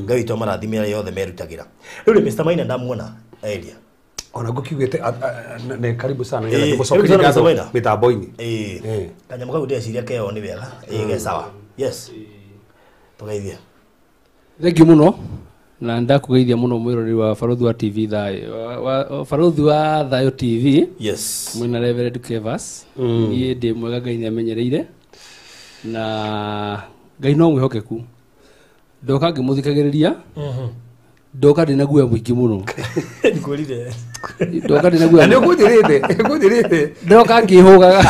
Ngai witũ amarathime arĩa othe merutagĩra. Rĩu rĩ Mr. Maina ndamuona area. Ona ngukiugĩte nĩ karibu sana nĩgetha ndĩmũcokerie ngatho mĩtambo-inĩ. Ĩĩ. Kanyamũ kau ndĩreciria keo nĩ wega. Ĩĩ ge sawa. Yes. Tũgeithie. Thank you mũno na ndakugeithia mũno mwĩroreri wa Barũthi wa TV Thayo Barũthi wa Thayo TV. Yes. Mwĩna Reverend Kevas. Niĩ ndĩ mwega, Ngai nĩamenyereire na Ngai no mwĩhokeku. Ndoka ngĩmũthikagĩrĩria ndoka ndĩna guoya mũingĩ mũno. Ndikwĩrire. Ndoka ndĩna guoya. Na nĩ ũkũnjĩrĩte, ũkũnjĩrĩte. Ndoka ngĩhũgaga.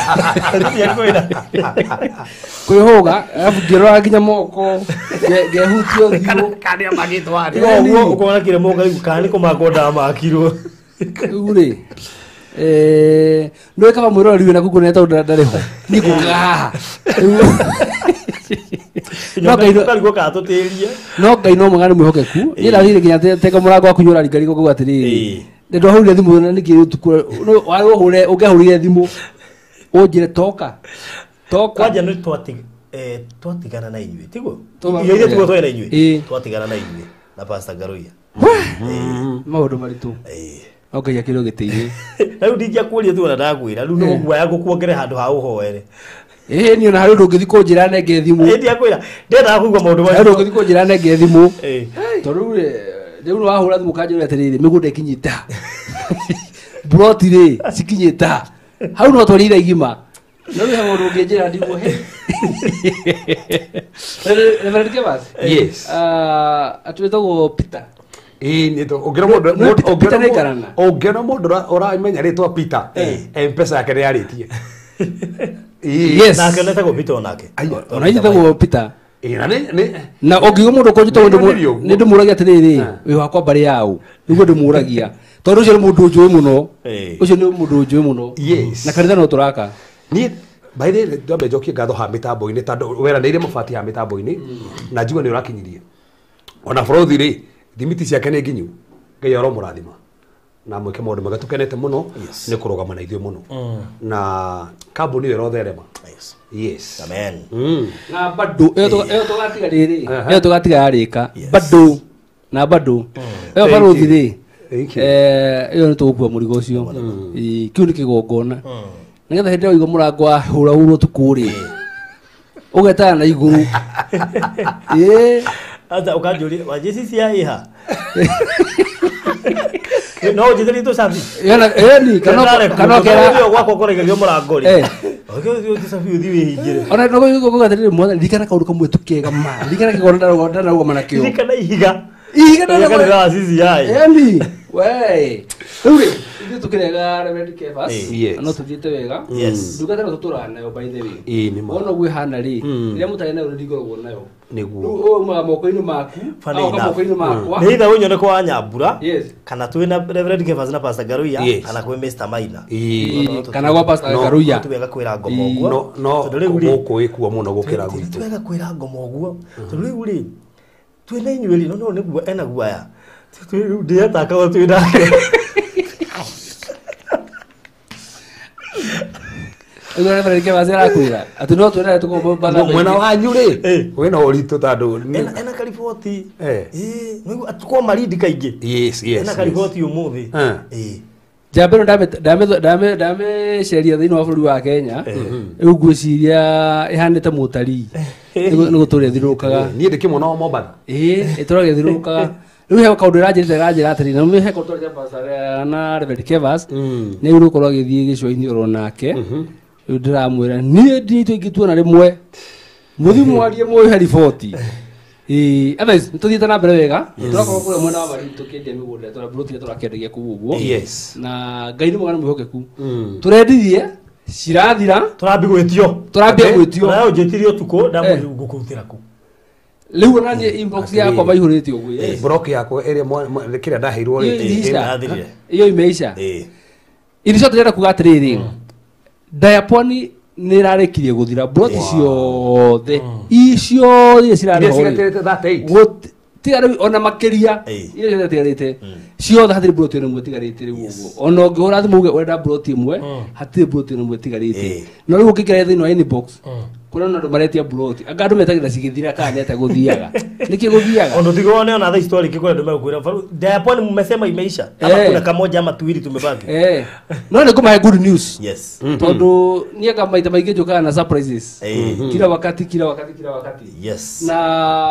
Kwĩhũga, arabu ngĩrora nginya moko, ngehutio ũthiũ. Kana magĩtwo arĩ. Ũguo ũkona kĩrĩa moko rĩu kana nĩ kũmakwo ndamakirwo. Rĩu rĩ, nĩũĩ kaba mwĩroreri wĩna kũu kũnene tondũ ndarĩ ho. Niĩ ngũkaga haha. No Ngai no karigwo kana tũtĩrie. No Ngai no mwega nĩ mwĩhokeku. Niĩ ndathire nginya tenga mũrango waku ũraringaringa ũkauga atĩrĩrĩ. Nĩ ndwahũrire thimũ na nĩkĩ ũtukũ warĩ ũhũre ũngĩahũrire thimũ ũnjĩre toka. Toka. Kwanja nĩ twatigana na inyuĩ tiguo? Irio iria tiguo twarĩ na inyuĩ. Twatigana na inyuĩ na Pastor Ngaruiya. Maũndũ maritũ. No Ngai akĩrĩ gĩtĩ-inĩ. Na rĩu ndingĩakũria tu ona ndakwĩra rĩu nĩ guoya ngũkuongere handũ ha ũhoere. Ĩĩ niĩ ona harĩ ũndũ ũngĩthiĩ kũnjĩra nenge thimũ. Ĩĩ ndiakwĩra ndendaga kũigua maũndũ macio. Harĩ ũndũ ũngĩthiĩ kũnjĩra nenge thimũ. Tondũ rĩu wahũra thimũ ũkanjĩra atĩrĩrĩ mĩgũnda ĩkinyĩte ha. Mburoti rĩ cikinyĩte ha. Hau no twarire igima. No rĩu he mũndũ ũngĩnjĩra ndigwo he. Reverend Kevas. Yes. Atwĩtagwo Peter. Ĩĩ ũngĩona mũndũ ũramenya rĩtwa Peter, M-Pesa yake nĩ yarĩtie. Yes. Nake etagwo Peter onake. Ona etagwo Peter. Na Na ũngiuga mũndũ ũkũnjĩta nĩ ndĩmũragia atĩrĩrĩ wĩ wakwa mbarĩ yaũ nĩguo ndĩmũragia tondũ ũcio nĩ mũndũ njũĩ mũno. Ũcio nĩ mũndũ njũĩ mũno. Yes. Na kanitha no tũraka. Niĩ by the way ndambe njokie ngatho ha mĩtambo-inĩ tondũ weranĩire mabati ha mĩtambo-inĩ na njigua nĩ ũrakinyirie. Ona bũrũthi rĩ thimiti ciake nĩ nginyu. Ngai aromũrathima na mwĩke maũndũ mega tũkenete mũno nĩ kũrũgama na ithuĩ mũno na kambuni ĩyo ĩrotherema. Yes. Amen. Na bado ĩyo tũgatiga rĩrĩ ĩyo tũgatiga yarĩka bado na bado ĩyo barũthi rĩ ĩyo nĩ tũgũkua mũrigo ũcio. Kĩu nĩ kĩgongona nĩgetha hĩndĩ ĩrĩa ũigua mũrango wahũrahũrwo ũtukũ rĩ ũgetana na igũrũ. Ĩĩ Ata ukanjũria wanjĩci cia ĩha. No ũnjĩtĩrie tũcabi. Ĩni kana ũkera gwakwa kũraigagio mũrango rĩ. Ũkĩũthiĩ tũcabi ũthiĩ wĩhingĩre. Ona no gũkũ atĩrĩrĩ mwathani ririkana kaũndũ kamwe tu kega ma. Ririkana kĩgongona ndarũgama nakĩo. Ririkana ihiga. Ihiga ndarũgama. Ririkana CCI. Ĩni we. Rĩu rĩ ithuĩ tũkĩrega Reverend Kevas. Yes. No tũthiĩte wega. Yes. Ndungata no tũtũraga nayo by the way. Ĩĩ nĩ ma. Wona ũguo ĩhana rĩ rĩrĩa mũtarĩ nayo nĩ ndingoragwo nayo. Nĩguo. Rĩu umaga moko-inĩ maku, agoka moko-inĩ makwa. Nĩ itha ũnyone kwa Nyambura. Yes. Kana twĩ na Reverend Kevas na Pastor Ngaruiya Yes. kana kwĩ Mr. Maina. Kana gwa Pastor Ngaruiya. Ti wega kwĩra ngoma ũguo. No no Tondũ rĩu rĩ gũkũ ĩkuo mũno gũkĩra gwitũ. Ti wega kwĩra ngoma ũguo. Tondũ rĩu rĩ twĩ na inyuĩ rĩ no no nĩguo ena guoya. Rĩu ndĩetakaga twĩ nake. Ũguo Reverend Kevas arakwĩra atĩ no twĩnaye tũkũmba Mwena wanyu rĩ wĩna ũritũ tondũ ena kariboti. Ĩĩ nĩguo kwa Malindi kaingĩ. Yes yes. Ena kariboti ũmũthĩ. Ĩĩ. Njamba ĩno ndamĩceria thĩinĩ wa bũrũri wa Kenya rĩu ngwĩciria ĩhanĩte mũtarii nĩ gũtũra ĩthiũrũrũkaga. Niĩ ndĩkĩmwona wa Mombatha. Ĩĩ ĩtũraga ĩthiũrũrũkaga. Rĩu he kaũndũ ĩranjĩrĩte ĩranjĩra atĩrĩrĩ na he kaũndũ twarĩte Pastor na Reverend Kevas nĩ ũgũkorwo agĩthiĩ gĩcũa-inĩ oro nake. Rĩu ndĩramwĩra niĩ nditũ ingĩtuona rĩmwe mũthiĩ mwarie mũhe riboti. Ĩĩ otherwise nĩ tũthiĩte na mbere wega. Tũrakorwo kũrĩa mwena wa Malindi tũkĩendia mĩgũnda tũra plot iria tũrakĩendagia kũu ũguo. Yes. Na Ngai nĩ mwega nĩ mwĩhokeku. Tũrendirie cirathira Tũrambia gwĩtio. Tũrambia gwĩtio. Nawe ũnjĩtirie ũtukũ ndamwĩra ngũkũrutĩra kũ. Rĩu ona niĩ inbox yakwa maihũrĩte ũguo. Yes. Block yakwa ĩrĩa kĩrĩa ndaheirwo Iyo rĩ. imeisha. Iyo imeisha. In short ndĩrenda kuga atĩrĩrĩ Dayaponi Nĩ ĩrarĩkirie gũthira broti ciothe icio iria cirarĩ ho rĩ. Tiga rĩu ona makĩria iria ciothe tigarĩte ciothe hatirĩ broti ĩmwe tigarĩte rĩu ũguo ona ũngĩhũra thimũ uge ũrenda broti ĩmwe hatirĩ broti ĩmwe tigarĩte no rĩu ũngĩingĩra thĩinĩ wa inbox kũrĩa ona andũ maretia broti anga andũ metagĩra cigĩthira kana nĩ atĩa gũthiaga nĩkĩ gũthiaga Ono tigo one ona tha story kikora ndu mekwira Diapwani mmesema imeisha ama kuna kamoja ama tuwili tumebaki. No nĩ ngũmahe good news. Yes. Tondũ niĩ anga maita maingĩ njũkaga na surprises kila wakati kila wakati kila wakati. Yes. Na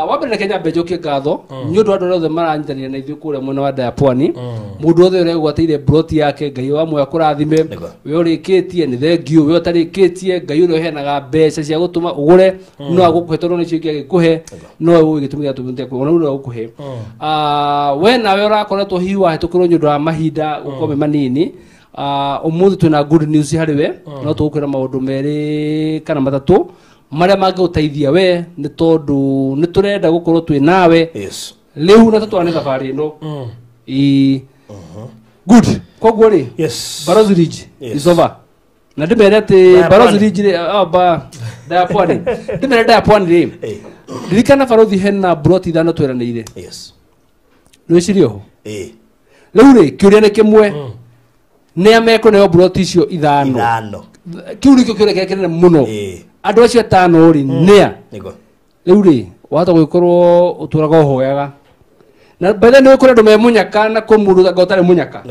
wambere reke nyambe njokie ngatho nĩ ũndũ wa andũ arĩa othe maranyitanĩra na ithuĩ kũrĩa mwena wa Diapwani mũndũ wothe ũrĩa ũgwatĩire broti yake Ngai wa muoyo akũrathime we ũrĩkĩtie nĩ thengiũ we ũtarĩkĩtie Ngai ũrĩa ũheanaga mbeca cia gũtũma ũgũre no agũkũhe tondũ nĩcio ingĩ agĩkũhe no ũĩ gĩtũmi gĩa tũmĩte ona ũrĩa agũkũhe we nawe ũrakoretwo hihi wahĩtũkĩrwo nĩ ũndũ wa mahinda gũkorwo me manini ũmũthĩ twĩna good news harĩ we no tũgũkwĩra maũndũ merĩ kana matatũ marĩa mangĩgũteithia we nĩ tondũ nĩ tũrenda gũkorwo twĩ nawe rĩu na tũtwarane thabarĩ ĩno. Good. Koguo rĩ Barozi Ridge is over. Na ndĩmere atĩ Barozi Ridge rĩ Diapwani ndĩmere Diapwani rĩ ririkana barothi hena broti 5 tweranĩire. Nĩwĩcirie oho rĩu rĩ kĩũria nĩ kĩmwe nĩ a mekũneo broti icio 5 kĩu nĩkĩo kĩũria kĩrĩa kĩnene mũno andũ acio 5 rĩ nĩa rĩu rĩ wahota gũgĩkorwo ũtũraga ũhoyaga na by the way nĩ kũrĩ andũ me mũnyaka na kwĩ mũndũ anga ũtarĩ mũnyaka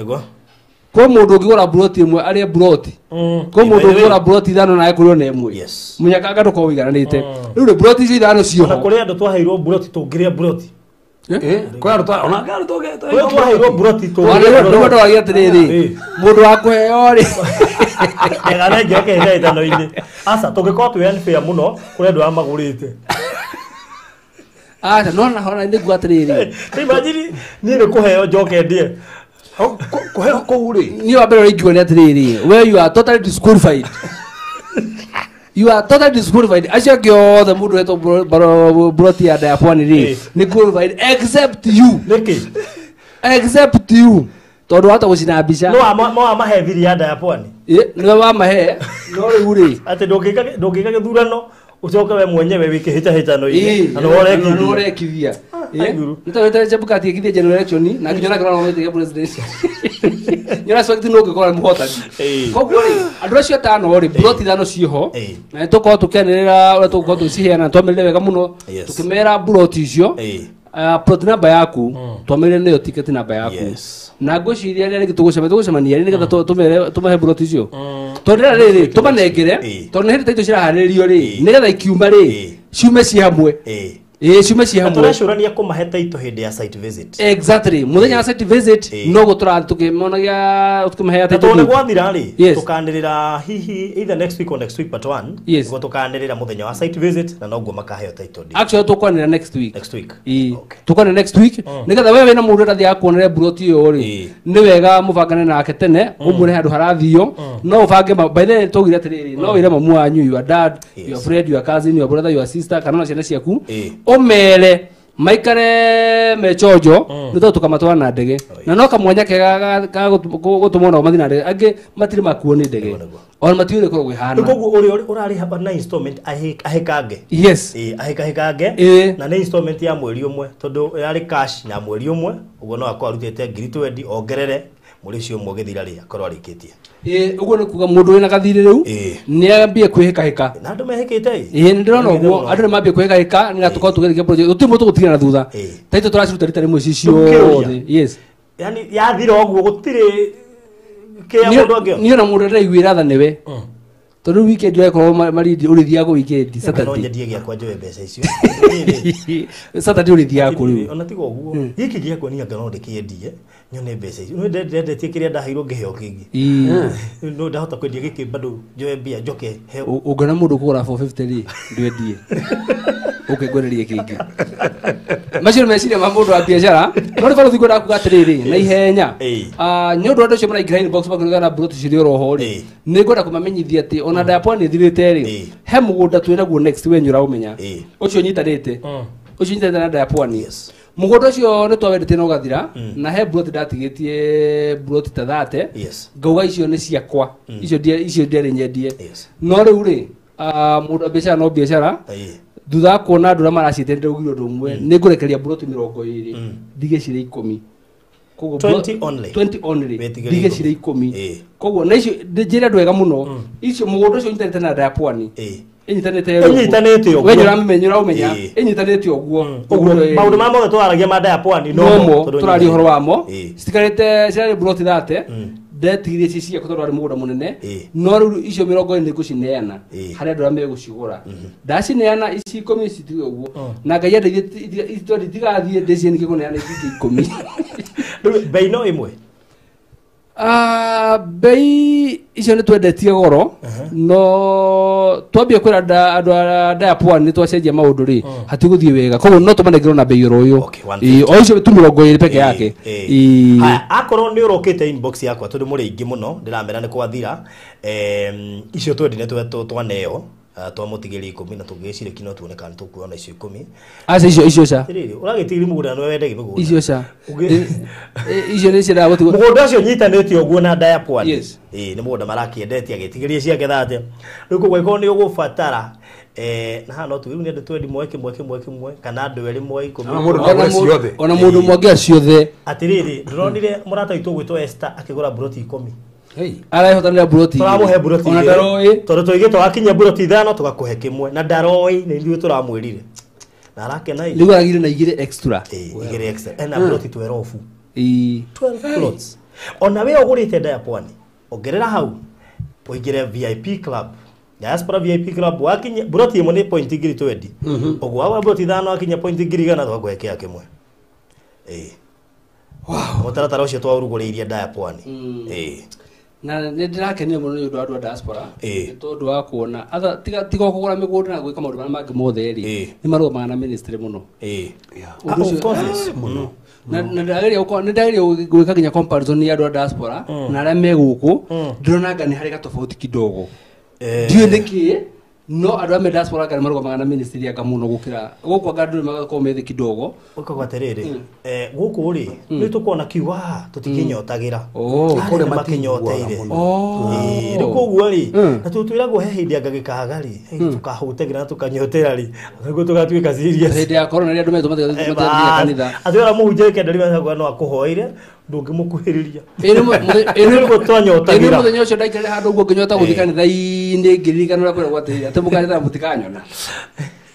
kwĩ mũndũ ũngĩgũra broti ĩmwe arĩe broti kwĩ mũndũ ũngĩgũra broti 5 na ekũrĩo na ĩmwe mũnyaka anga ndũkorwo ũigananĩte rĩu rĩ broti icio 5 cioho na kũrĩ andũ twaheirwo broti tũngĩrĩa broti twaheirwo broti tũngĩrĩa atĩrĩrĩ mũndũ wa kũheo rĩ ndenganengia kĩhĩtahĩtano-inĩ aca tũngĩkorwo twĩ unfair mũno kũrĩ andũ arĩa magũrĩte aca no na hona nĩ nguo atĩrĩrĩ imagine niĩ nĩ kũheo njoke ndie kũheo kũu rĩ niĩ wa mbere ũrĩa ingiuga nĩ atĩrĩrĩ we you are totally disqualified. You are totally disqualified. Acio angĩ othe mũndũ etwo broti ya Diapwani rĩ nĩ qualified except you. Nĩkĩ? Except you tondũ wahota gũcina mbica no wamahe thiri ya Diapwani nĩwe wamahe no rĩu rĩ atĩ ndũngĩka gĩthurano ucoke we mwenyewe wĩ kĩhĩtahĩtano-inĩ na nĩwe ũrekithia nĩ Chebukati ekithia general election na nginya nake no gĩa president nyona expect no ngĩkorwo nĩ mũhotani koguo rĩ andũ acio 5 rĩ broti 5 ciĩho na nĩ tũkorwo tũkĩanĩrĩra ũrĩa tũgũkorwo tũgĩciheana twamerire wega mũno tũkĩmera broti icio plot number yaku twamerire nĩyo ticket number yaku na ngwĩciria rĩrĩa rĩngĩ tũgũcemania rĩ nĩgetha tũmere tũmahe broti icio tondũ rĩrĩ rĩ tũmanengere tondũ nĩ hĩndĩ taitũ ciraharĩrĩrio rĩ nĩgetha ikiuma rĩ ciume ciĩ hamwe ciume ciĩ hamwe tũrecũrania kũmahe taitũ hĩndĩ ya site visit. Exactly mũthenya wa site visit no gũtũrathiĩ tũkĩmonagia tũkĩmaheaga taitũ tondũ nĩ gwathira rĩ tũkanĩrĩra hihi either next week or next week but one nĩguo tũkanĩrĩra mũthenya wa site visit na noguo makaheo title deed. Actually tũkwanĩrĩra next week. Next week. Tũkwanĩrĩra next week nĩgetha we wĩna mũndũ ũrathiĩ akuonere broti ĩyo rĩ nĩ wega mũbangane nake tene ũmwĩre handũ harathio no ũbange by the way tũgire atĩrĩrĩ no wĩre mamu wanyu your dad your friend your cousin your brother your sister kana ona ciana ciaku ũmere maikare mechonjo nĩ tondũ tũkamatwara na ndege na no kamwanya kega ga gũtũmwo nao mathiĩ na ndege angĩ matirĩ makuo nĩ ndege ona matiũĩ ũrĩa ĩkoragwo ĩhana. Koguo ũrĩa ũrarĩha na installment ahĩkange. Yes. Ahĩkahĩkange na nĩ installment ya mweri ũmwe tondũ yarĩ cash ya mweri ũmwe ũguo no akorwo arutĩte 20,000 ongerere mweri ũcio ũmwe ũgĩthira rĩ akorwo arĩkĩtie. Ũguo nĩ kuga mũndũ wĩna gathirĩ rĩu nĩ ambie kwĩhĩkahĩka. Na andũ mehĩkĩte ĩ. Nĩ ndĩrona ũguo andũ nĩ mambie kwĩhĩkahĩka nĩgetha tũkorwo tũgĩrĩkia project gũtirĩ mũndũ tũgũtigana na thutha. Ta itũ tũraciruta rita rĩmwe ici ciothe. Yes. Yani yathira ũguo gũtirĩ kĩa mũndũ angĩona. Niĩ ona mũndũ ndĩraiguĩra tha nĩwe. Tondũ weekend ũrekorwo marindi ũrĩthiaga weekend Saturday. No nyendie gĩakwa njoe mbeca icio. Saturday ũrĩthiaga kũ rĩu? Ona tiga ũguo. Gĩkĩ gĩakwa niĩ anga no ndĩkĩendie nyone mbeca icio. No ndendetie kĩrĩa ndaheirwo ngĩheo kĩngĩ. No ndahota kwendia gĩkĩ bado njoe mbia njoke heo. Ũngĩona mũndũ kũgũra 450 rĩ ndwendie. Ũke ngwenderie kĩngĩ. Macio nĩ meciria ma mũndũ wa biacara. No nĩ barothi ngwenda kuga atĩrĩrĩ na ihenya. Nĩ ũndũ andũ acio maraingĩra inbox makĩruga na broti cirĩ oroho rĩ. Nĩ ngwenda kũmamenyithia atĩ ona Diapwani ĩthirĩte rĩ he mũgũnda twĩ naguo next wenyu ũraũmenya. Ũcio nyitanĩte. Ũcio nyitanĩte na Diapwani. Mũgũnda ũcio nĩ twawendetie na ũgathira na he buroti ndatigĩtie buroti ta 30. Yes. Ngauga icio nĩ ciakwa, icio ndiarĩ nyendie. Yes. No rĩu rĩ, mũndũ wa biacara no biacara. Thutha wa kuona andũ arĩa maraciĩte ndĩraugire ũndũ ũmwe, nĩ ngũrekeria buroti 20 ndige cirĩ 10. Koguo 20 only. 20 only. Wĩtigĩrie Ndige cirĩ 10. 10. Koguo na icio njĩre andũ wega mũno, icio mũgũnda ũcio ũnyitanĩte na nda ya pwani. Ĩnyitanĩte ũguo. Ĩnyitanĩte ũguo. We nĩũramĩmenya, ũraũmenya. Ĩnyitanĩte ũguo. Ũguo maũndũ ma mothe tũraragia ma nda ya pwani nomo tũraria ũhoro wamo. Ĩĩ. Citikarĩte cirarĩ buroti 30. Ndetigire ici ciakwa tondũ warĩ mũgũnda mũnene. No rĩu icio 20 nĩ ngũcineana harĩ andũ arĩa megũcigũra. Ndacineana ici 10 citige ũguo. Na Ngai andeithie itigathiĩ ndĩcie nĩkĩ kũneana ici ingĩ 10. Rĩu bei no ĩmwe? Bei icio nĩ twendetie goro, no twambia kwĩra andũ a nda ya pwani nĩ twacenjia maũndũ rĩ, hatigũthiĩ wega. Koguo no tũmanengerwo na bei oro ũyũ. Okay, 150. O icio tu 20 peke yake. Haya, akorwo nĩ ũrokĩte inbox yakwa tondũ mũrĩ aingĩ mũno ndĩramera nĩ kwathira, icio twendi nĩ twaneo, twamũtigĩria 10 na tũngĩgĩcirĩki no tuone kana tũkuona icio 10. Aca icio ca. Atĩrĩrĩ, ũragĩtigĩria mũgũnda nĩwe wendagi mĩgũnda. Icio ca. Icio nĩ ciendaga gũtigwo. Mũgũnda ũcio ũnyitanĩte ũguo na nda ya pwani. Yes. Nĩ mũgũnda marakĩendetie agĩtigĩria ciake 30. Rĩu koguo angĩkorwo nĩ ũgũbatara, na haha no tuge rĩu nĩ andũ twendi moe kĩmwe kĩmwe kĩmwe kana andũ erĩ moe 10. Ona mũndũ no agũre ciothe. Ona mũndũ ũmwe angĩoya ciothe. Atĩrĩrĩ, ndĩronire mũrata witũ ũgwĩtwo Esther akĩgũra buroti 10. Arahotanĩra buroti. Tũramũhe buroti Ona igĩrĩ. ndaroĩ. Tondũ tũigĩte wakinyia buroti 5 tũgakũhe kĩmwe na ndaroĩ nĩ ithuĩ tũramwĩrire. Na arakena ĩ. Rĩu aragire na igĩrĩ extra. Igĩrĩ extra. Ena buroti 12. Ĩĩ. 12 plots. Ona we ũgũrĩte nda ya pwani, ongerera hau ũingĩre VIP club. Diaspora VIP club wakinyia buroti ĩmwe nĩ point 20. Ũguo wagũra buroti 5 wakinyia point 100,000 tũgakũhe kĩa kĩmwe. Wow. Mũtaratara ũcio twaũrugũrĩirie nda ya pwani. Na nĩ ndĩrakenire mũno nĩ ũndũ wa andũ a diaspora. Nĩ tondũ wa kuona atha tiga kũgũra mĩgũnda na gwĩka maũndũ marĩa mangĩ mothe rĩ, nĩ marũgamaga na ministry mũno. Of course, yes. Mũno. Na ndĩrageria gwĩka nginya comparison ya andũ a diaspora na arĩa me gũkũ, ndĩrona anga nĩ harĩ gatofauti kidogo. Ndiũĩ nĩkĩ, no andũ arĩa me diaspora anga nĩ marũgamaga na ministry anga mũno gũkĩra gũkũ, anga andũ nĩ magakorwo me thĩ kidogo. Ũkauga atĩrĩrĩ, gũkũ rĩ, nĩ tũkuona kiuga tũtikĩnyotagĩra. Kũrĩa Arĩa makĩnyoteire. matinyoteire. Rĩu koguo rĩ, na tũtwĩragwo he hĩndĩ anga gĩkaga rĩ, tũkahũtagĩra na tũkanyotera rĩ, nĩguo tũgatuĩka serious. Hĩndĩ ya corona rĩrĩa andũ metwo matigathiĩ kanitha. Atwĩra mũhunjia kenda rĩ, no akũhoeire, ndũngĩmũkuhĩrĩria. Ĩĩ twanyotagĩra. Mũthenya ũcio ndaikarire handũ ũguo ngĩnyota gũthiĩ kanitha-inĩ, ngĩririkana ũrĩa kwĩragwo atĩrĩrĩ, atĩ mũkanitha mũtikanyona.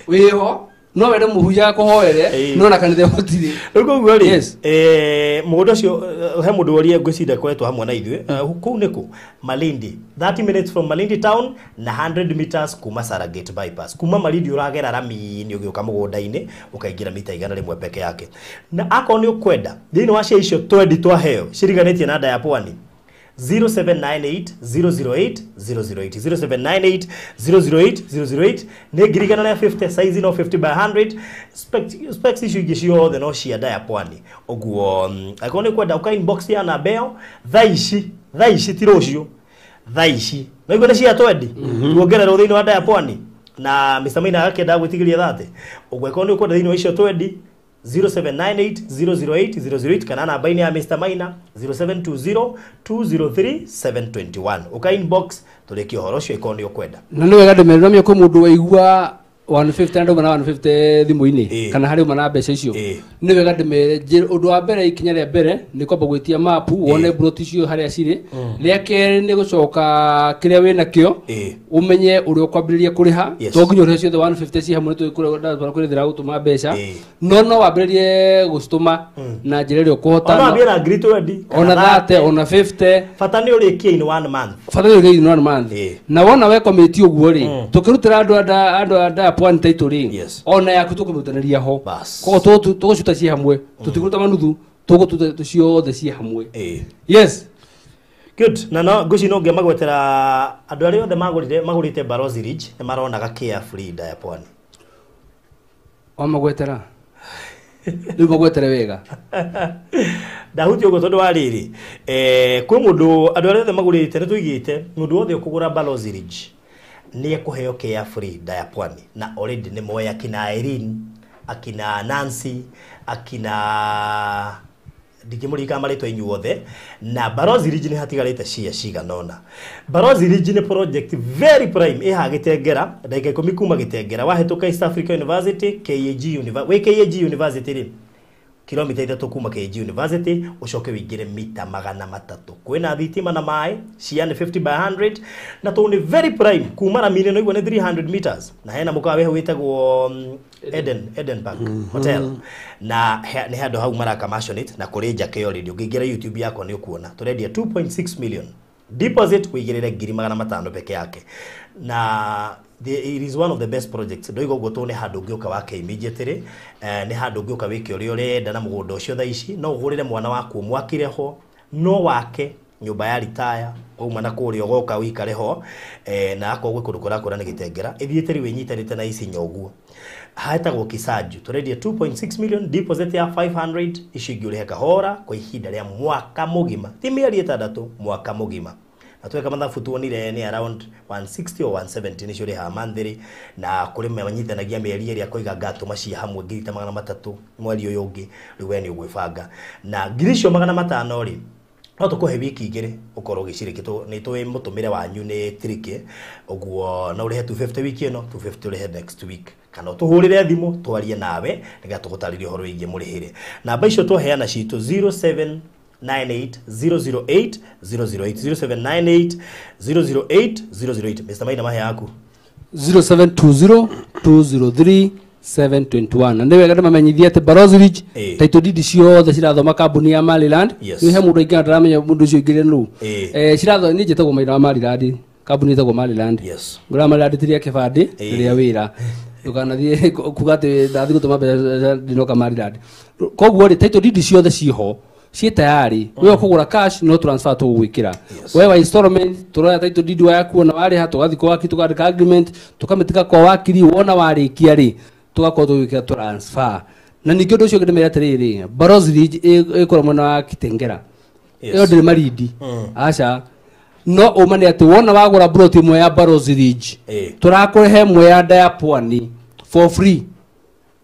Wĩho, no wende mũhunjia akũhoere, no na kanitha gũtirĩ. Rĩu koguo rĩ, mũgũnda ũcio he mũndũ worie ngwĩciria koretwo hamwe na ithuĩ, kũu nĩkũ? Malindi. 30 minutes from Malindi town na 100 meters kuma Saragate bypass. Kuma Malindi ũragera rami-inĩ ũgĩũka mũgũnda-inĩ ũkaingĩra mita 100 peke yake. Na akorwo nĩ ũkwenda thĩinĩ wa cia icio twendi twaheo ciriganĩtie na nda ya pwani, 0798 008 008 0798 008 008 nĩ 150 size no 50 by 100 specs icio ingĩ ciothe no cia nda ya pwani. Ũguo angĩkorwo nĩ ũkwenda ũka inbox ya namba ĩyo thaa ici ti rũciũ, thaa ici no igua nĩ cia twendi tuongererwo thĩinĩ wa nda ya pwani na Mr Maina agakĩenda gwĩtigĩria 30. Ũguo angĩkorwo nĩ ũkwenda thĩinĩ wa icio twendi 0798 008 008 kana namba-inĩ ya Mr Maina 0720 203 721. Ũka inbox tũrĩkie ũhoro ũcio ĩkorwo nĩ ũkwenda. Na nĩ wega ndĩmere, no kwĩ mũndũ waigua 150 na ndauma na 150 thimũ-inĩ kana harĩ uma na mbeca icio. Nĩ wega ndĩmere, ũndũ wa mbere, ikinya rĩa mbere nĩ kwamba gwĩtia mapu wone buroti icio harĩa cirĩ. Rĩa kerĩ nĩ gũcoka kĩrĩa wĩnakĩo ũmenye ũrĩa ũkwambĩrĩria kũrĩha. To nginya ũrĩhe ciothe 150 ci hamwe, nĩ tũkũrĩthĩra gũtũma mbeca, no wambĩrĩrie gũcitũma na njĩra ĩrĩa ũkũhota. Ona wambie na 20,000, ona 30, ona 50, bata nĩ ũrĩkie in 1 month. Bata nĩ ũrĩkie in 1 month. Na wona wekomĩtie ũguo rĩ, tũkĩrutĩra andũ a nda ya pwani title rĩ, ona yaku tũkũmĩrutanĩria ho. Koguo tũgũciruta ciĩ hamwe, tũtikũruta manuthu, tũgũtuta ciothe ciĩ hamwe. Yes. Good. Na no ngwĩciria no ngĩmagwetera andũ arĩa othe magũrĩte Barozi Ridge nĩ maronaga care free nda ya pwani. Wamagwetera. Rĩu magwetere wega. Ndahutia ũguo tondũ wa rĩrĩ, kwĩ mũndũ andũ arĩa othe magũrĩte nĩ tũigĩte mũndũ wothe ũkũgũra Barozi Ridge nĩ ekũheo care free nda ya pwani, na already nĩ moya kina Irene akina Nancy, akina ndingĩmũririkana marĩtwa inyuothe. Na Barozi Ridge nĩ hatigarĩte cia cigana ũna. Barozi Ridge nĩ project very prime ĩha Gĩtengera, ndagĩka 10 kuma Gĩtengera, wahĩtũka East Africa University, KAG University, wĩ KAG University rĩ, kilomita 3 kuma KAG University, ũcoke wĩingĩre mita 300. Kwĩna thitima na maĩ, cia nĩ 50 by 100, na tondũ nĩ very prime kuma rami-inĩ no igua nĩ 300 meters, na hena mũkawa wĩho wĩtagwo Eden Park Hotel, na nĩ handũ hau maraka mansionette na kũrĩ njake already. Ũngĩingĩra YouTube yakwa nĩ ũkuona tũrendia 2.6 million, deposit wĩigĩrĩre ngiri 500 peke yake, na it is one of the best projects. Ndoiga ũguo tondũ nĩ handũ ũngĩũka wake immediately, nĩ handũ ũngĩũka wĩke ũrĩa ũrenda na mũgũnda ũcio thaa ici. No ũgũrĩre mwana waku ũmwakĩre ho, no wake nyũmba ya ritaya wauma na kũrĩa ũgoka ũikare ho, na akorwo gwĩ kũndũ kũrakũra nĩ Gĩtengera ĩthiĩte rĩu ĩnyitanĩte na ici nyoguo hetagwo Kisaju. Tũrendia 2.6 million, deposit ya 500, icio ingĩ ũrĩhe kahora kwa ihinda rĩa mwaka mũgima, ti mĩeri 6, mwaka mũgima. Na tweka mathabu tuonire nĩ around 160 or 170 nĩcio ũrĩhaga monthly, na kũrĩ manyitanagia mĩeri ĩrĩa akoiga ngatũma cia hamwe ngiri ta 300 mweri ũyũ ũngĩ. Rĩu we nĩ ũgwĩbanga na ngiri icio 500 rĩ, no tũkũhe wiki 2 ũkorwo ũgĩcirĩki. Nĩ tũĩ mũtũmĩre wanyu nĩ tricky ũguo, no ũrĩhe 250 wiki ĩno, 250 ũrĩhe next week, kana ũtũhũrĩre thimũ twarie nawe nĩgetha tũgũtarĩrie ũhoro wĩgiĩ mũrĩhĩre. Namba icio twaheana citũ 0798 008 008, 0798 008 008. Mr. Maina, mahe yaku. 0720 203 721. Na nĩ wega ndĩmamenyithie atĩ Barozi Ridge title deed ciothe cirathoma kambuni ya Maryland. Rĩu he mũndũ aingĩ ndaramenya mũndũ ũcio ũingĩrire nũ. Ciratho niĩ njĩtagwo Maina wa Maryland, kambuni ĩtagwo Maryland. Ngũra Maryland ti rĩa kĩbandĩ, rĩa wĩra, ndũkanathiĩ kuga atĩ ndathiĩ gũtũma mbeca ndinoka Maryland. Koguo rĩ, title deed ciothe ciho, ciĩ tayari. We ũkũgũra cash, no transfer tũgũgwĩkĩra. We wa installment, tũroya title deed yaku, ona warĩha tũgathiĩ kwa wakiri, tũkandĩka agreement, tũkamĩtika kwa wakiri. Wona warĩkia rĩ, tũgakorwo tũgĩkĩra transfer. Na ningĩ ũndũ ũcio ũngĩ ndĩmere atĩrĩrĩ, Barozi Ridge ĩkorwo mwena wa Kitengera. Ĩyo ndĩrĩ Marindi, aca. No ũma nĩ atĩ wona wagũra plot ĩmwe ya Barozi Ridge, tũrakũhe ĩmwe ya nda ya pwani for free.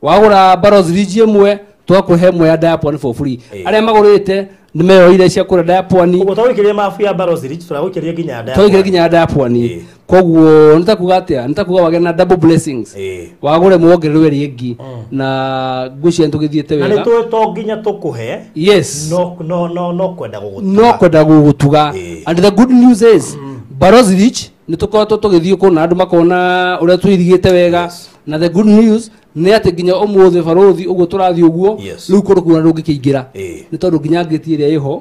Wagũra Barozi Ridge ĩmwe, tũgakũhe ĩmwe ya nda ya pwani for free. Arĩa magũrĩte nĩ meyoire cia kũrĩa nda ya pwani. Ũguo twagũikĩria mabu ya Barozi Ridge, tũragũikĩria nginya nda ya tũgĩkĩra pwani. Nginya nda ya pwani. Koguo nĩ ta kuga atĩa, nĩ ta kuga wagĩa na double blessings. Wagũre muongererwo ĩrĩa ĩngĩ, na ngwĩciria nĩ tũgĩthiĩte Na nĩ wega. tũĩ to nginya tũkũhe, no kwenda gũgũtuga. No kwenda gũgũtuga. And the good news is Barozi Ridge nĩ tũkoretwo tũgĩthiĩ kũu na andũ makona ũrĩa tũirigĩte wega. Na the good news nĩ atĩ nginya ũmũthĩ barothi ũguo tũrathiĩ ũguo, rĩu kũndũ kũu ndũngĩkĩingĩra, nĩ tondũ nginya ngĩti ĩrĩa ĩho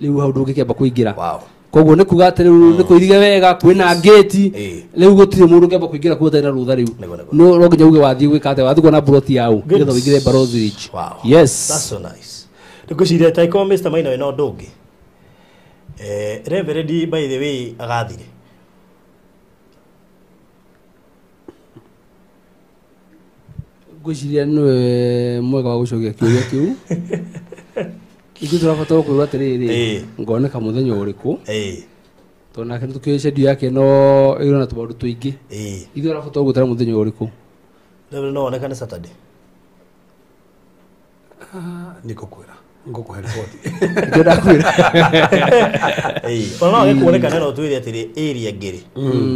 rĩu hau ndũngĩkĩamba kũingĩra. Koguo nĩ kuga atĩ rĩu nĩ kũirige wega, kwĩna ngĩti. Rĩu gũtirĩ mũndũ ũngĩamba kũingĩra kuo ũtarĩ na rũtha rĩu. Nĩguo. No nginya uge wathiĩ gwĩka atĩa, wathiĩ kuona plot yau Good. nĩgetha ũingĩre Barozi Ridge. That's so nice. Ndĩngwĩciria ta ikorwo Mr. Maina wĩna ũndũ ũngĩ. Reverend, by the way, agathire. Ngwĩciria nĩwe mwega wa gũcokia kĩũria kĩu. Ithuĩ tũrabatara kwĩrwo atĩrĩrĩ, ngoneka mũthenya ũrĩkũ, tondũ nake nĩtũkĩũĩ schedule yake no ĩrĩ na tũmaũndũ tũingĩ. Ithuĩ ũrabatara gũtara mũthenya ũrĩkũ. Reverend, no onekane Saturday? Nĩ ngũkwĩra, ngũkũhe riboti. Nĩkĩo ndakwĩra. Ona no gĩkuonekane, no twĩre atĩrĩ area ngĩrĩ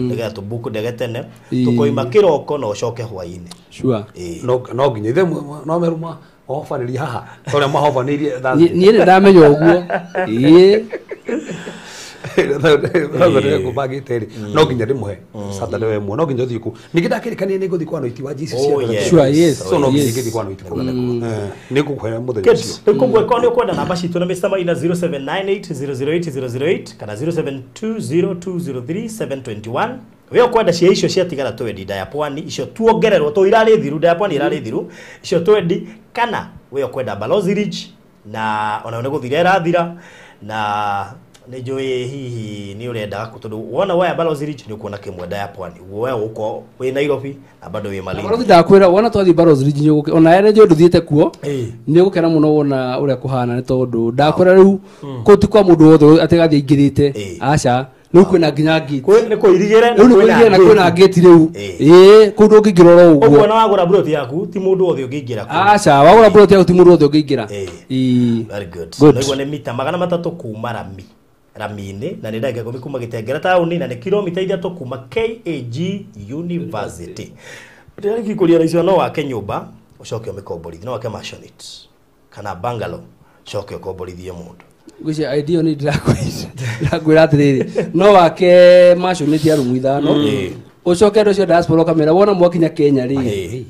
nĩgetha tũbuku ndege tene, tũkoima kĩroko na ũcoke hwaĩ-inĩ. No nginya ithe no meru mahobanĩrie haha ta ũrĩa mahobanĩirie. Niĩ nĩ ndamenya ũguo, ĩĩ. Ngũbangĩte rĩ, no nginya ndĩmũhe Saturday we mwe, no nginya ũthiĩ kũu. Ningĩ ndakĩrĩkania nĩ ngũthiĩ kwa noiti wa Jesus. Oh, yes. Sure, yes. So no nginya Yes. ngĩthiĩ kwa noiti kũu. Nĩ ngũkũhe mũthenya Good. ũcio. Rĩu koguo korwo nĩ ũkwenda namba citũ na Mr. Maina, 0798 008 008 kana 0720 203 721. We ũkwenda cia icio ciatigara twendi nda ya pwani, icio tuongererwo to irarĩ thiru, nda ya pwani irarĩ thiru, icio twendi, kana we ũkwenda Balozi Ridge na ona nĩ gũthira ĩrathira, na nĩ njũĩ hihi nĩ ũrendaga tondũ wona woya Balozi Ridge nĩ ũkuona kĩmwe nda ya pwani, we ũgũkorwo wĩ Nairobi na bado wĩ Malindi. Barothi ndakwĩra wona twathiĩ Barozi Ridge nĩ ona ere njũĩ ndũthiĩte kuo, nĩ ũgũkena mũno wona ũrĩa kũhana, nĩ tondũ ndakwĩra rĩu kũu ti kwa mũndũ wothe atĩ gathiĩ aingĩrĩte. Aca, Rĩu kwĩna nginya gate. Nĩ kũirigĩre rĩu nĩ kũirigĩre na kwĩna gate rĩu. Ĩĩ kũu ndũngĩingĩra oro ũguo. Ũguo na wagũra plot yaku ti mũndũ wothe ũngĩingĩra kũu. Aca, wagũra plot yaku ti mũndũ wothe ũngĩingĩra. Ĩĩ. Very good. Nĩguo nĩ mita 300 kuma rami rami-inĩ na nĩ ndagĩka 10 kuma Gĩtengera taũni na nĩ kilomita 3 kuma KAG University. Ndĩrarĩkia kũria raici no wake nyũmba ũcoke ũmĩkomborithie, no wake maisonette kana bungalow ũcoke ũkomborithie mũndũ. Ngwĩciria idea nĩ ndĩrakwĩra atĩrĩrĩ, no wake maisonette ya rumu 5 ũcoke andũ acio a diaspora ũkamera wona mwakinya Kenya rĩ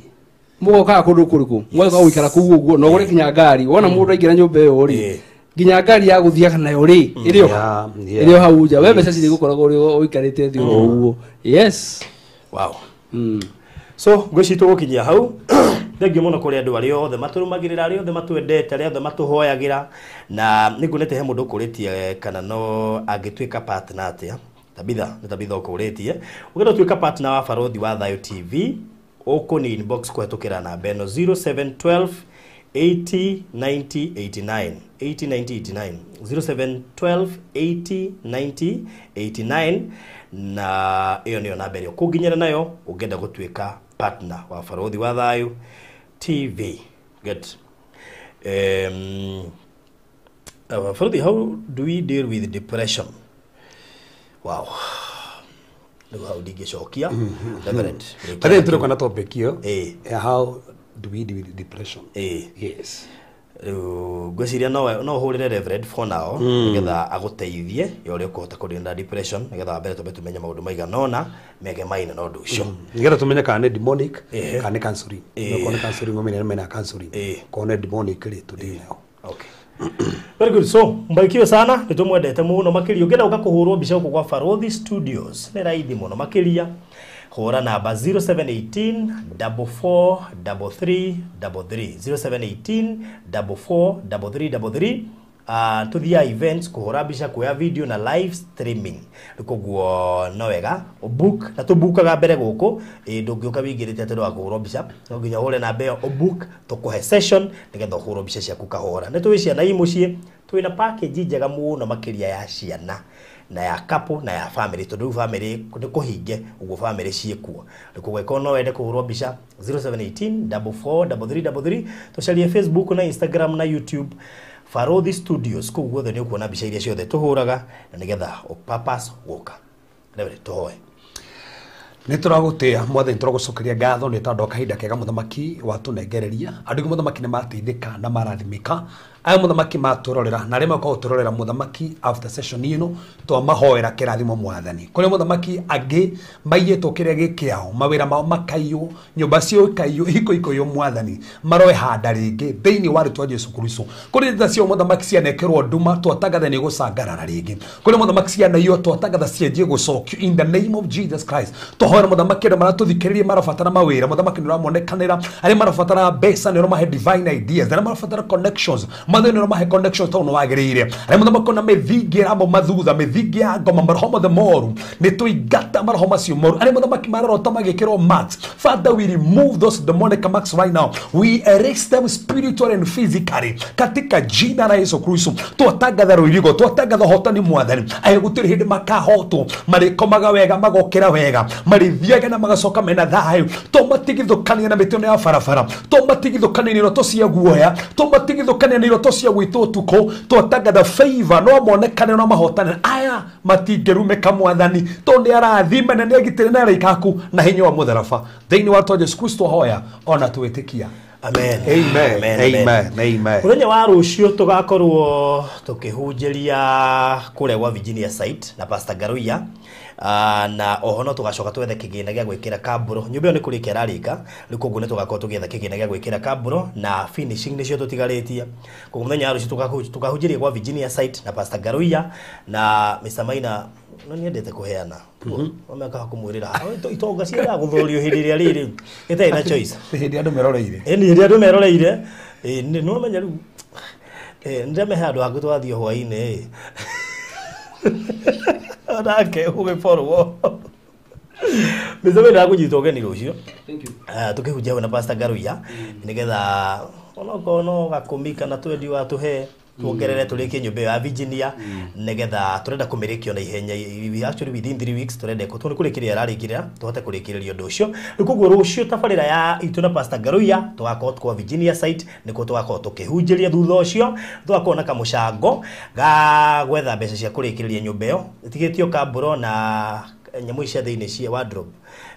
mũgokaga kũndũ kũrĩkũ mũgoka gũikara kũu ũguo na ũgũre nginya ngari wona mũndũ aingĩra nyũmba ĩyo rĩ nginya ngari ya gũthiaga nayo rĩ ĩrĩ o hau nja we mbeca cirĩgũkoragwo ũikarĩte thĩ oro ũguo. Yes. Wow. So ngwĩciria tũgũkinyia hau. Thengiũ mũno kũrĩ andũ arĩa othe matũrũmagĩrĩra, arĩa othe matwendete, arĩa othe matũhoyagĩra, na nĩnguonete he mũndũ ũkũrĩtie kana no angĩtuĩka partner atĩa. Tabitha, nĩ Tabitha ũkũrĩtie. Ũngĩenda gũtuĩka partner wa Barothi wa Thayo TV, ũkũni inbox kũhetũkĩra namba ĩno 0712 80 90 89 80 90 89 0712 80 90 89 na ĩyo nĩyo namba ĩrĩa ũkũnginyĩra nayo ũngĩenda gũtuĩka partner wa Barothi wa Thayo TV. Good. Barothi, how do we deal with depression? Wow. Rĩu hau ndingĩcokia. Reverend. Tarĩu tũrĩ na topic ĩyo. How do we deal with depression? Yes. Rĩu ngwĩciria no ũhũrĩre Reverend for now nĩgetha agũteithie ũrĩa ũkũhota kũdeal depression, nĩgetha wambere twambe tũmenye maũndũ maigana ũna megemaine na ũndũ ũcio. Nĩgetha tũmenye kana nĩ demonic kana nĩ counseling. No nĩ counseling ũmenye mena counseling. Kana nĩ demonic rĩ tũdeal nayo. Okay. Very good. So, mbarikiwe sana, nĩtũmwendete mũno makĩria. Ũngĩenda gũka kũhũrwo mbica gũkũ gwa Barothi Studios, nĩ raithi mũno makĩria. Hũra namba 0718 44 33 33 0718 44 33 33. Tuthiaga events, kũhũra mbica, kuoya video na live streaming. Koguo no wega ũbook, na tũbukaga mbere gũkũ, ndũngĩũka wĩingĩrĩte atĩ ndũgakũhũrwo mbica, no nginya ũhũre namba ĩyo ũbook, tũkũhe session nĩgetha ũhũrwo mbica ciaku kahora. Nĩ tũĩ ciana i mũciĩ, twĩna package njega mũno makĩria ya ciana na ya couple na ya family, tondũ rĩu family nĩ kũhinge ũguo family ciĩkuo. Koguo no wende kũhũrwo mbica 0718 44 33 33, tũcarie Facebook na Instagram na YouTube Barothi Studios, kũu guothe nĩ ũkuona mbica iria ciothe tũhũraga na nĩgetha ũpapas gũka. Reverend, tũhoe. Nĩ tũragũtĩa mwathani, tũragũcokeria ngatho nĩ tondũ wa kahinda kega mũthamaki watũnengereria. Andũ aingĩ mũthamaki nĩ mateithĩka na marathimĩka. Aya mũthamaki matũrorera na arĩa magoka gũtũrorera mũthamaki after session ĩno twamahoera kĩrathimo mwathani. Kũrĩ mũthamaki angĩ maiyĩtwo kĩrĩa gĩ kĩao, mawĩra mao makaiywo, nyũmba ciao ikaiywo, ihiko ikaiywo mwathani, maroe handa rĩngĩ thĩinĩ wa rĩtwa Jesũ Kristo. Kũrĩ njĩra ciao mũthamaki cianekĩrwo nduma twatangatha nĩ gũcangarara rĩngĩ. Kũrĩ mũthamaki cianaiywo twatangatha cianjie gũcokio in the name of Jesus Christ. Tũhoera mũthamaki andũ maratũthikĩrĩria marabatara mawĩra, mũthamaki nĩ ũramonekanĩra, arĩa marabatara mbeca nĩ ũramahe divine ideas, arĩa marabatara connections mwathani nĩ ũramahe connections tondũ nĩ wagĩrĩire. Arĩa mũthamaki ona mĩthingi ĩramo mathutha, mĩthingi ya ngoma, maroho mothe moru nĩ tũingata maroho macio moru. Arĩa mũthamaki mararota magĩkĩrwo marks, Father, we remove those demonic marks right now, we erase them spiritually and physically katika jina la Yesu Kristo. Twatangatha rũirigo, twatangatha ũhotani mwathani, aya gũtirĩ hĩndĩ makahotwo, marĩkomaga wega, magokĩra wega, marĩthiaga na magacoka mena thayũ. Tũmatigithũkania na mĩtino ya barabara, tũmatigithũkania na iroto cia guoya, tũmatigithũkania na iroto cia gwĩtwo ũtukũ. Twatangatha favor, no monekane no mahotane, aya matingĩrumĩka mwathani, tondũ nĩ arathime na nĩ agitĩre na araika aku na hinya wa mũtharaba. Thĩinĩ wa rĩtwa Jesũ Kristo hoya ona twĩtĩkia. Amen. Amen. Amen. Amen. Amen. Mũthenya wa rũciũ tũgakorwo tũkĩhunjĩria kũrĩa gwa Virginia site na Pastor Garuia, na oho no tũgacoka twethe kĩgĩna gĩa gwĩkĩra kambũro. Nyũmba ĩyo nĩ kũrĩkia ĩrarĩka, rĩu koguo nĩ tũgakorwo tũgĩetha kĩgĩna gĩa gwĩkĩra kambũro na finishing nĩcio tũtigarĩtie. Koguo mũthenya wa rũciũ tũkahunjĩria gwa Virginia site na Pastor Garuia na Mr. Maina. No niendete kũheana. Wamekaga kũmwĩrĩra itonga ciendaga gũthũrio hĩndĩ ĩrĩa rĩrĩ ĩtarĩ na choice. Hĩndĩ andũ meroreire. Ĩni hĩndĩ andũ meroreire. Nĩ ũramenya rĩu nĩndĩramehe handũ haku twathiĩ hwaĩ-inĩ. Onake ũgĩborwo. Mr. Maina ndakũnyita ũgeni rũciũ. Thank you. Tũkĩhunjia hamwe na Pastor Garuia nĩgetha onokorwo no gakũmi kana twendi watũhe Tuongerere tũrĩkie nyũmba ĩyo ya Virginia nĩgetha tũrenda kũmĩrĩkia na ihenya. We actually within 3 weeks tũrenda tondũ nĩ kũrĩkĩrĩria ararĩkĩrĩra tũhote kũrĩkĩrĩria ũndũ ũcio. Rĩu koguo rũciũ tabarĩra ya itũ na Pastor Ngaruiya tũgakorwo kwa Virginia site, nĩkuo tũgakorwo tũkĩhunjĩria. Thutha ũcio tũgakorwo na kamũcango ga gwetha mbeca cia kũrĩkĩrĩria nyũmba ĩyo ĩtigĩtio kambũro na nyamũ ici cia thĩinĩ cia wardrobe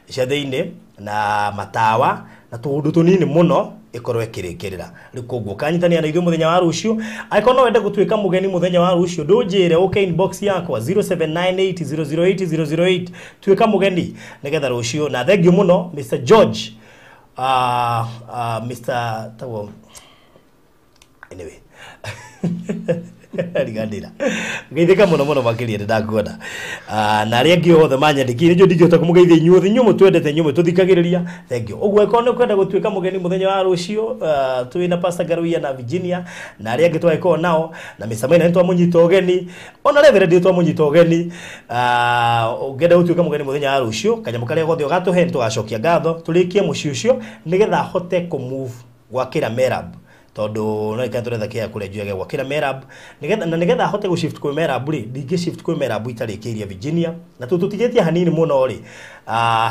cia thĩinĩ na matawa na tũũndũ tũnini mũno ĩkorwo ĩkĩrĩkĩrĩra. Rĩu koguo ũkanyitanĩra na ithuĩ mũthenya wa rũciũ. Angĩkorwo no wende gũtuĩka mũgeni mũthenya wa rũciũ, ndũnjĩre, ũke inbox yakwa 0798008008, tuĩka mũgeni nĩgetha rũciũ. Na thank you mũno Mr George, Mr tagwo, anyway, riganĩra geithĩka mũno mũno makĩria nĩ ndakuona. Na arĩa angĩ othe manyandĩkire njũ ndingĩhota kũmũgeithia inyuothe, inyuĩ mũtwendete, inyuĩ mũtũthikagĩrĩria, thank you. Ũguo angĩkorwo nĩ ũkwenda gũtuĩka mũgeni mũthenya wa rũciũ, twĩ na Pastor Ngaruiya na Virginia na arĩa angĩ twagĩkorwo nao na Mr Maina nĩ twamũnyita ũgeni, ona Reverend nĩ twamũnyita ũgeni. Ũngĩenda gũtuĩka mũgeni mũthenya wa rũciũ, kanyamũ karĩa gothe ũgatũhe nĩ tũgacokia ngatho, tũrĩkie mũciĩ ũcio nĩgetha ahote kũmove gwakĩra Merab, tondũ no ikara tũretha kĩaya kũrĩa njuage gwakĩra Merab nĩgetha na nĩgetha ahote gũ shift kwĩ Merab rĩ, ndingĩ shift kwĩ Merab itarĩkĩirie Virginia na tũ tũtigĩtie hanini mũno rĩ,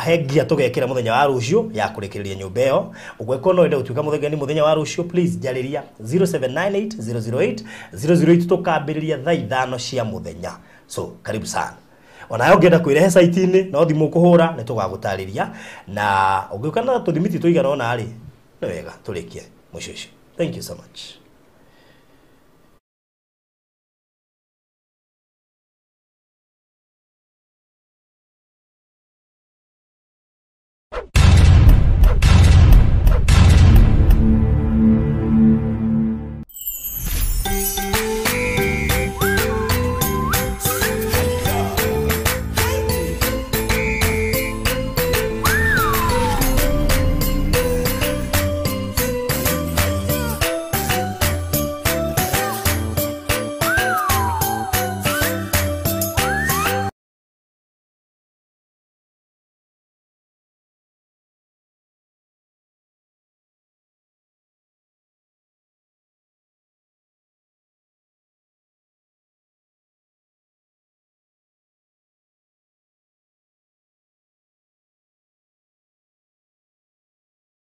he ngia tũgekĩra mũthenya wa rũciũ ya kũrĩkĩrĩria nyũmba ĩyo. Ũguo ĩkorwo no wende gũtuĩka mũgeni mũthenya wa rũciũ, please njarĩria 0798 008 008, tũkambĩrĩria thaa 5 cia mũthenya. So karibu sana. Onawe ũngĩenda kwĩrehe site-inĩ, no thimũ ũkũhũra, nĩ tũgagũtarĩria, na ũngĩũka na tũthimiti tũigana ũna rĩ, nĩ wega tũrĩkie mũciĩ ũcio. Thank you so much.